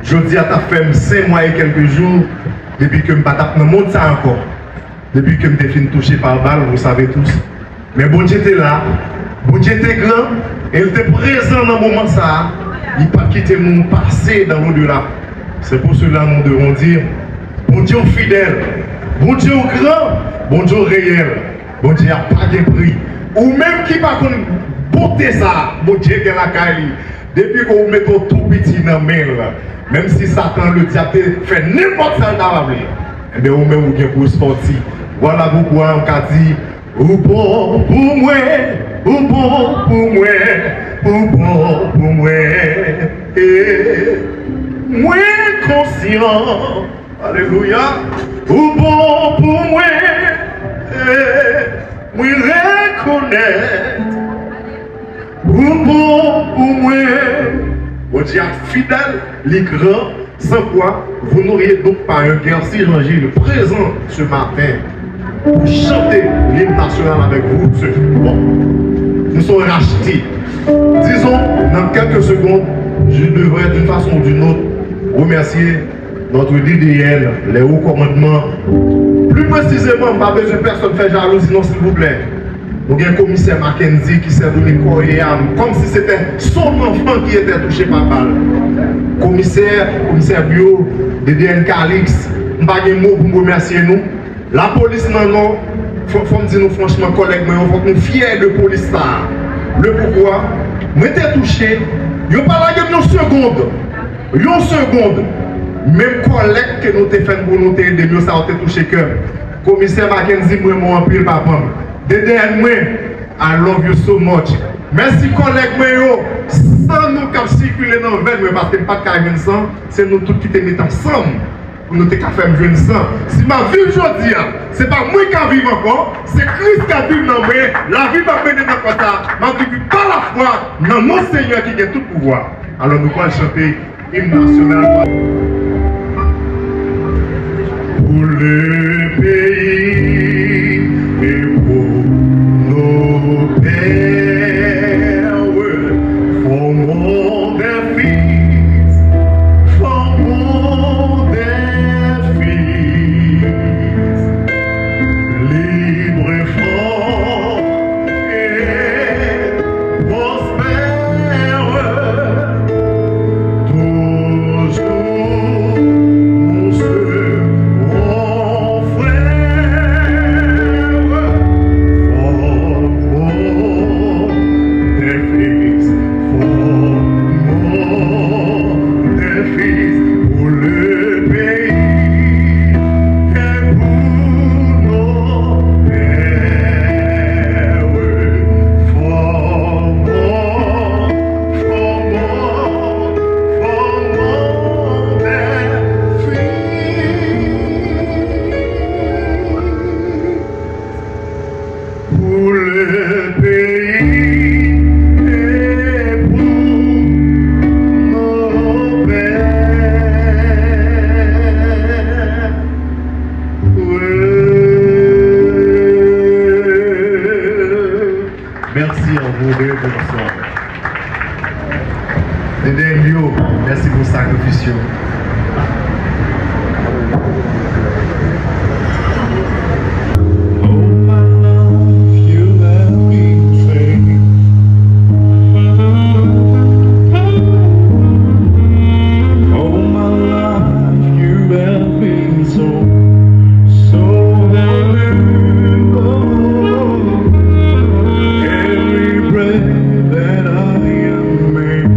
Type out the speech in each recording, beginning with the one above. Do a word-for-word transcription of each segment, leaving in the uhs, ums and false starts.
Jodi a t ap fè m senk mwa e kèlke jou depi ke m pa t ap nan mond sa ankò. Depi ke m te fin touche pa bal, vous savez tous. Men Bondye te la, Bondye te gran, e l te prezan nan moman sa a. Li pa t kite nou pase dans l'au-delà. C'est pour cela nous devons dire, Bondye w fidèl, Bondye w gran, Bondye w reyèl, Bondye a pa gen pri. Ou menm ki pa konn bonte sa a, Bondye gen lakay li. Depi ke w mete w tou piti nan men l, menm si Satan, ledyab, te fè nenpòt sa l ta va vle, enben, ou menm ou gen pou w sòti. Vwala poukwa m ka di, ou bon pou mwen, ou bon pou mwen, ou bon pou mwen. E mwen konsyan, alelouya, ou bon pou mwen. E mwen rekonèt ou bon pou mwen. Bondye a fidèl, li gran, sans quoi vous n'auriez donc pas un Guercy Jean Gilles présent ce matin pour chanter l'hymne national avec vous ce bon. Nous sommes rachetés. Disons, dans quelques secondes, je devrais d'une façon ou d'une autre remercier notre D D N, les hauts commandements. Plus précisément, m pa bezwen pèsonn fè jalouzi non, silvouplè. Nou gen komisè Mackendy ki sèvi li kòye a, kòmsi se te son anfan ki ete touche pa bal. Komisè, komisè Bio, D D N Calix, m pa gen mo pou m remèsye nou. Lapolis nan Nò, fò, fò m di nou franchman, kòlèg mwen yo, fòk nou fyè de polis sa a. Le poukwa, mwen te touche, yo pa lage m yon segond. Yon segond. Menm kòlèk ke nou te fè n pou nou te ede m yo, sa yo te touche kè m. Komisè Mackendy, m renmen w anpil, papa m. D D N mwen, I love you so much. Mèsi kòlèg mwen yo, san nou k ap sikile nan venn mwen, paske m pa t ka jwenn san, se nou tout ki te met ansanm pou nou te ka fè m jwenn san. Si m ap viv jodi a, se pa mwen k ap viv ankò, se Kris k ap viv nan mwen, lavi m ap mennen nan kò sa, m ap viv pa lafwa nan non Senyè ki gen tout pouvwa. Alò nou pral chante Hymne national. Pour le pays et pour nos pères, formons des fils, formons des fils, libres et francs et prospères. Toujours nous serons frères, formons des fils, formons des fils pour le pays et pour nos pères. Formons, formons, formons des fils pour le pays et pour nos pères. Merci à vous deux, bonsoir. Dede Elio, mèsi pou sakrifis yo. All my life you have been faithful. All my life you have been so, so faithful. Every breath that I am able,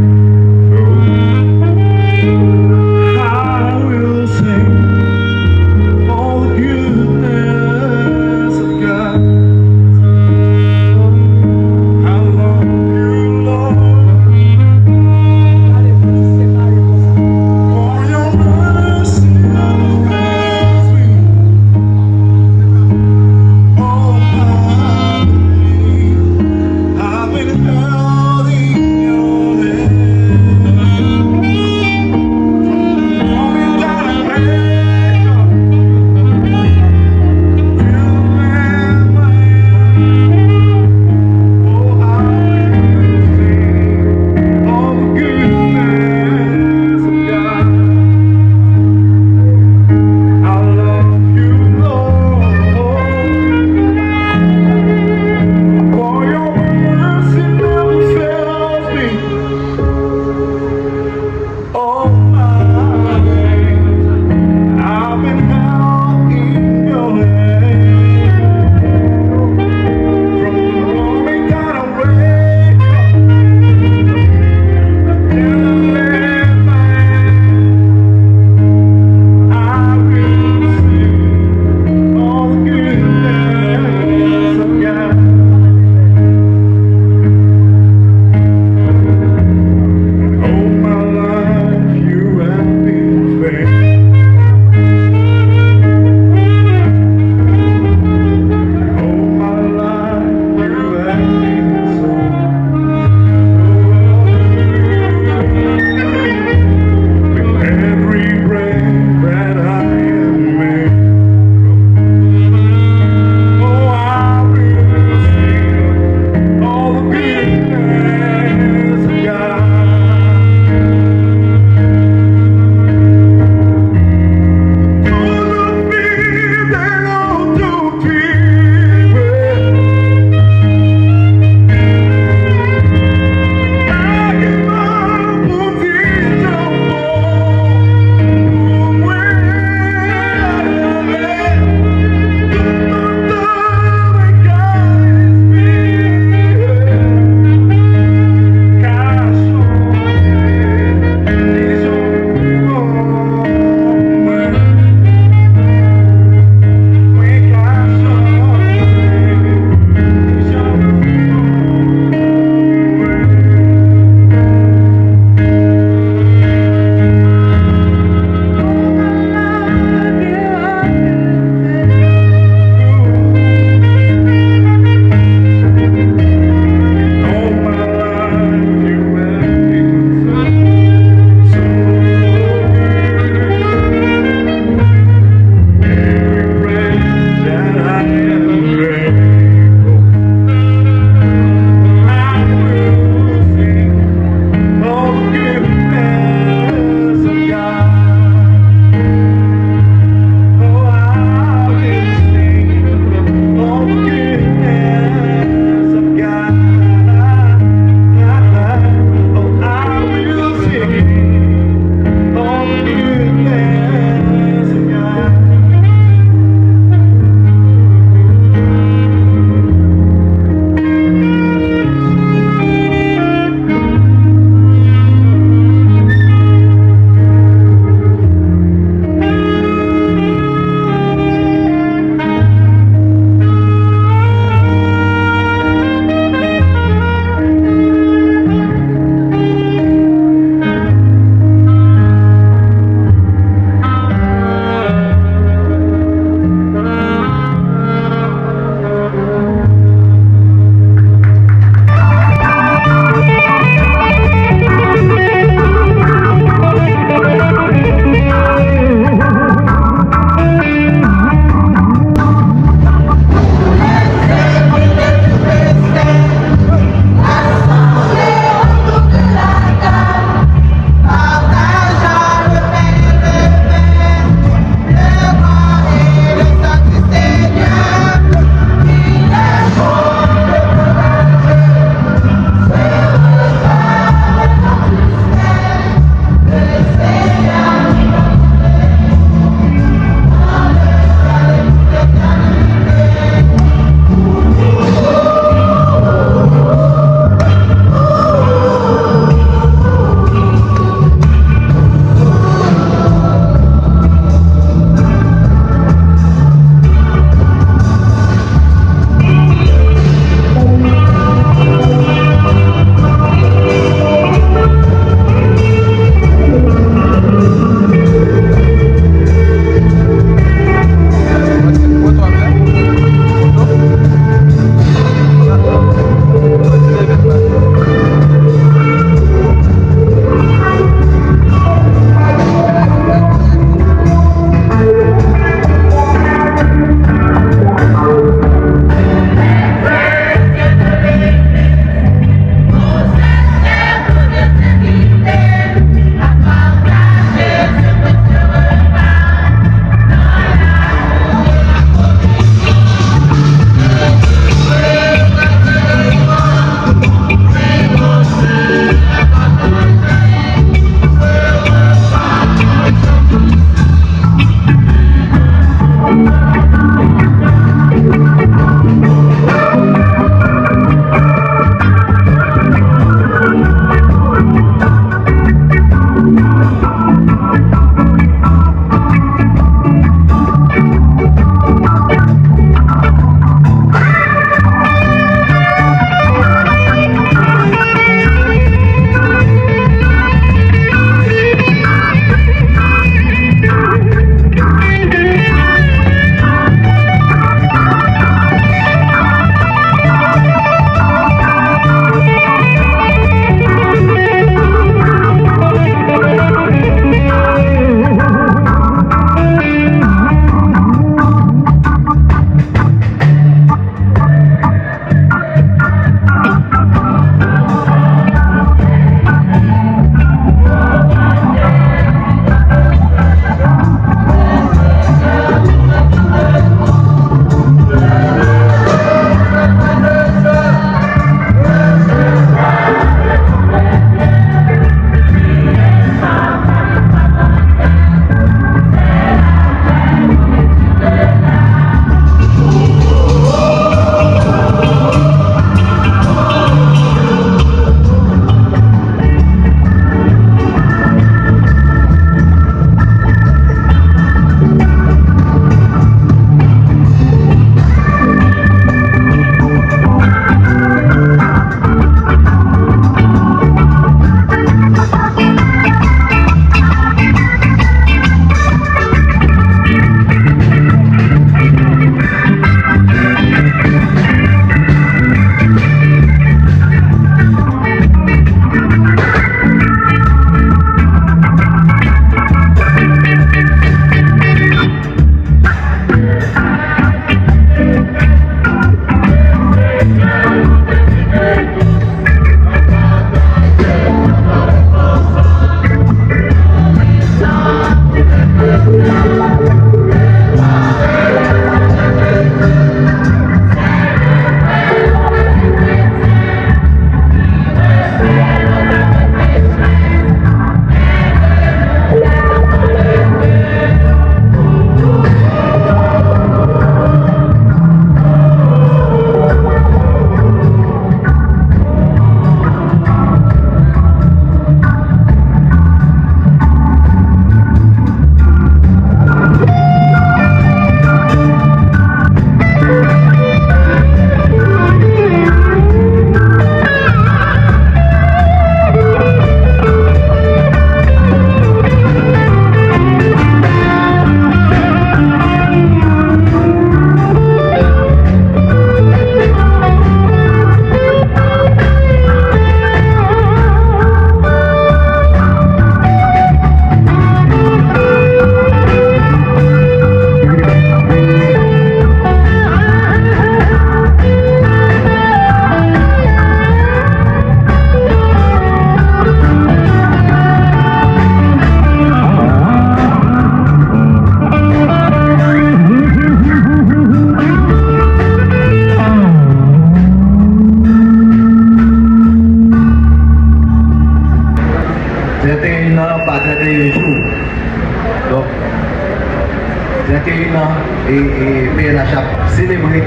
Te nan, e, e, P N H ap selebre.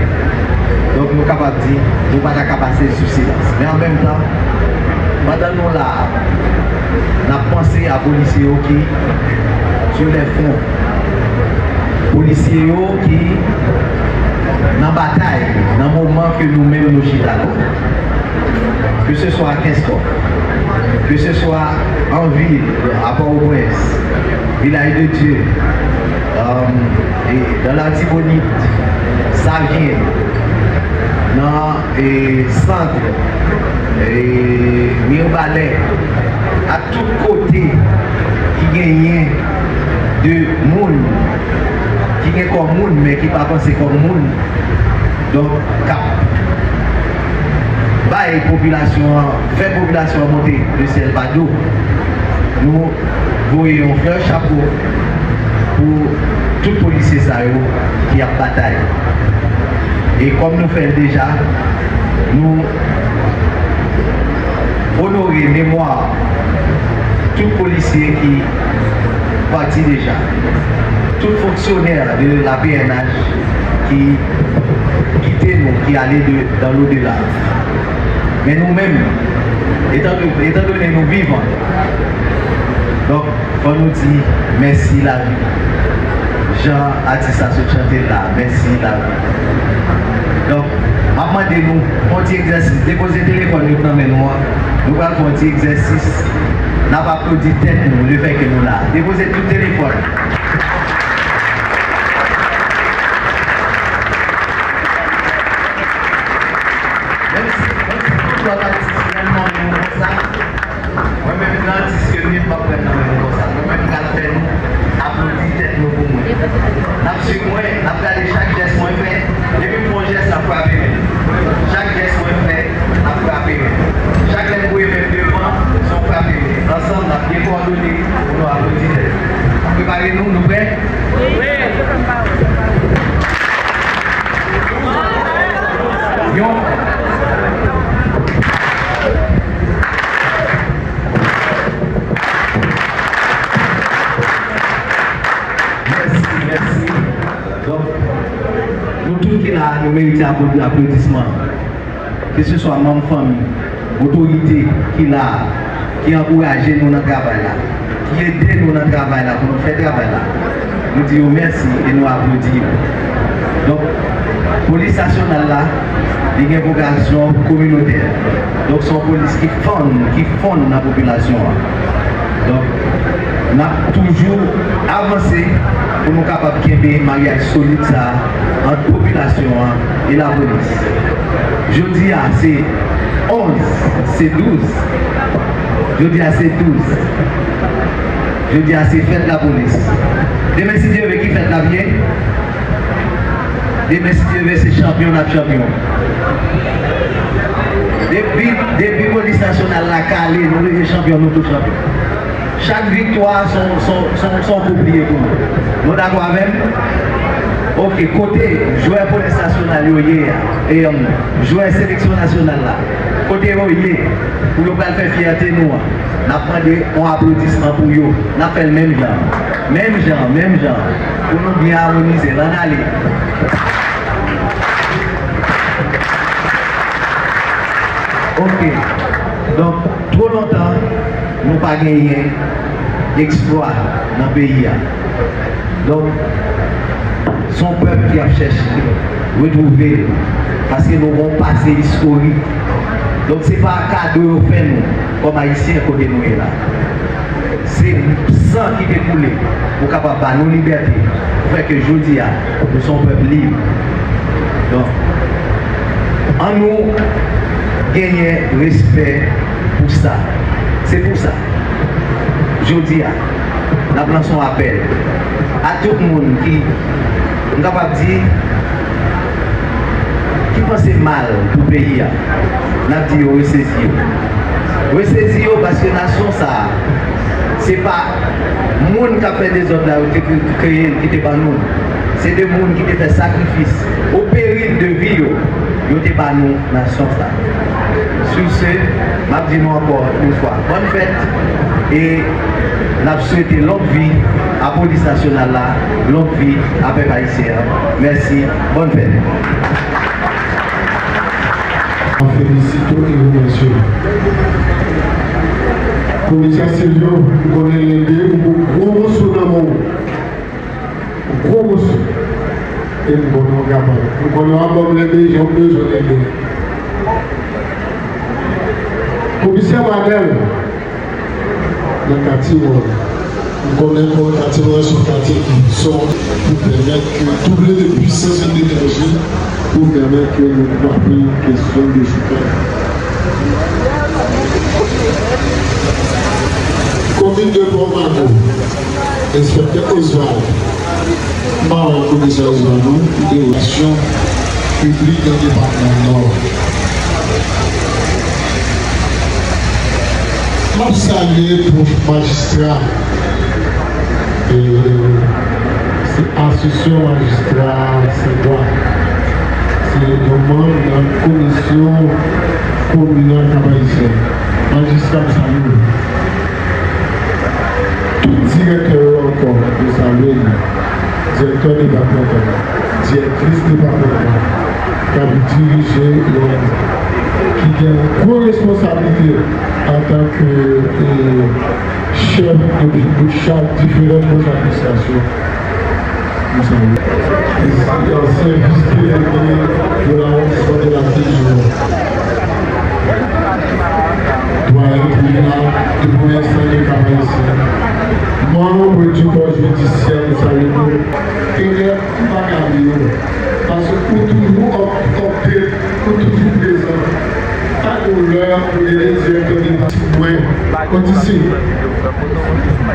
Donk, nou kapab di, nou pa ta ka pase sou silans. Men an menm tan, pandan nou la a, n ap panse a polisye yo ki sur les fronts. Polisye yo ki nan batay, nan moman ke nou menm nou chita la. Que ce soit à Kenskòf, que ce soit en ville, à Port-au-Prince, Village de Dieu, euh, et dans l'Artibonite, Savyen, nan, e, Sant, e, Mibalè, ak tout kote ki genyen de moun, ki gen kò moun, men ki pa panse kòm moun, donk, k ap bay popilasyon an, fè popilasyon an monte de syèl pa do. Nou voye yon flè chapo pou tout polisye sa yo ki ap batay. E kòm nou fè l deja, nou onore memwa tout polisye ki pati deja, tout fonksyonè de la P N H ki kite nou, ki ale de, dans l'au-delà. Men nou menm, etan, etan done nou vivan, donk, fò nou di mèsi lavi. Jan atis la sot chante l la, mèsi lavi. Donk, m ap mande nou fè yon ti egzèsis, depoze telefòn yo k nan men nou an. Nou pral fè yon ti egzèsis. N ap aplodi tèt nou, lefètke nou la. Depoze tout telefòn. Menm si, menm si tout lòt atis pran nan men nou konsa, mwen menm, gran atis ke m ye, m p ap pran nan men nou konsa. Mwen menm, m pral fè nou aplodi tèt nou pou mwen. N ap swiv mwen, n ap gade chak jès mwen fè. Depi m fè yon jès, n ap frape men. Chak jès mwen fè, n ap frape men. Chak lè m voye men m devan, se yon frape men. Ansanm, n ap byen kowòdone pou nou aplodi tèt nou. Prepare nou, nou prè? Wi. Yon. Mèsi, mèsi. Donk, nou tout ki la a, nou merite apl-, aplodisman. Keseswa manm fanmi, otorite ki la a, ki ankouraje nou nan travay la, ki ede nou nan travay la pou nou fè travay la, nou di yo mèsi e nou aplodi yo. Donk, polis nasyonal la, li gen vokasyon kominotè. Donk, se yon polis ki fonn, ki fonn nan popilasyon an. Donk, n ap toujou avanse pou nou kapab kenbe maryaj solid sa a ant popilasyon an e lapolis. Jodi a, se onz, se douz. Jodi a, se douz. Jodi a, se fèt lapolis. Demen, si Dye vle, ki fèt n ap ye? Demen, si Dye vle, se chanpyon n ap chanpyon. Depi, depi polis nasyonal la kale, nou rete chanpyon, nou tout chanpyon. Chak viktwa se yon, se yon, se yon, se yon koup li ye pou nou. Nou dakò avè m? Oke, kote jwè polis nasyonal yo ye a? E, um, jwè seleksyon nasyonal la, kote yo ye pou yo pral fè fyète nou an? N ap mande yon aplodisman pou yo. N ap fè l menm jan. Menm jan, menm jan. Pou nou byen amonize l. Ann ale. Oke. Donk, twò lontan, nou pa genyen eksplwa nan peyi a. Donk, se yon pèp ki ap chèche retwouve l, paske nou gen yon pase istorik. Donk, se pa kado yo fè nou kòm Ayisyen kote nou ye la. Se san ki te koule pou kapab ba nou libète, pou fè ke jodi a, nou se yon pèp lib. Donk, an nou genyen respè pou sa. Se pou sa, jodi a, n ap lanse yon apèl a tout moun ki, m kapab di, ki panse mal pou peyi a. N ap di yo resezi yo. Resezi yo paske nasyon sa a, se pa moun k ap fè dezòd la yo te kre-, kreye l ki te ban nou l. Se de moun ki te fè sakrifis o peril de vi yo, yo te ba nou nasyon sa. Sur ce, m ap di nou ankò yon fwa, bòn fèt, e n ap swete long vi A polis nasyonal la, long vi a pèp ayisyen an. Mèsi, bòn fèt. Mwen felisite w e remèsye w. Komisè Silvyo, m konnen Lende, ou gon gwo moso nan men w. Gwo moso. E m konnen w kapab. M konnen w ap ban m Lende jan w bezwen Lende. Komisè Manèl, nan katye w, m konnen kò katye w se yon katye ki sòt pou pèmèt ke double de pwisans e degaje pou pèmèt ke nou kwape kesyon de chofè. Komin de Pòmago, Enspèktè Oswald, m pa wè komisè Oswald non, li te relasyon piblik nan depatman Nò. M ap salye pwòf majistra, e, se Asosyon Majistra Sentwa. Se yon manm nan komisyon kominal Kap-Ayisyen. Majistra, m salye w. Tout direktè yo ankò, yo salye nou. Direktè depatmantal, direktris depatmantal, k ap dirije yon, ki gen yon gwo responsablite antanke, e, chèf de, de chak diferan branch administrasyon. Ansyen vis delege de la Région de la Culture, dwayen tribinal de premyè enstans de Kap-Ayisyen, manm di kò jidisyè, nou salye nou. Kenlè, m pa ka bliye w, paske ou toujou up, update, ou toujou prezan. Pa gen yon lè pou rele direktè de pati mwen. Kondisi.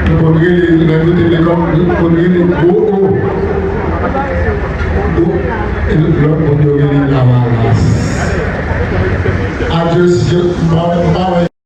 Nou konn rele, lè nou te lekòl, nou konn rele gwo o. Nou, e lòt moun yo rele lavalas. Adye, si m pa wè, m pa wè.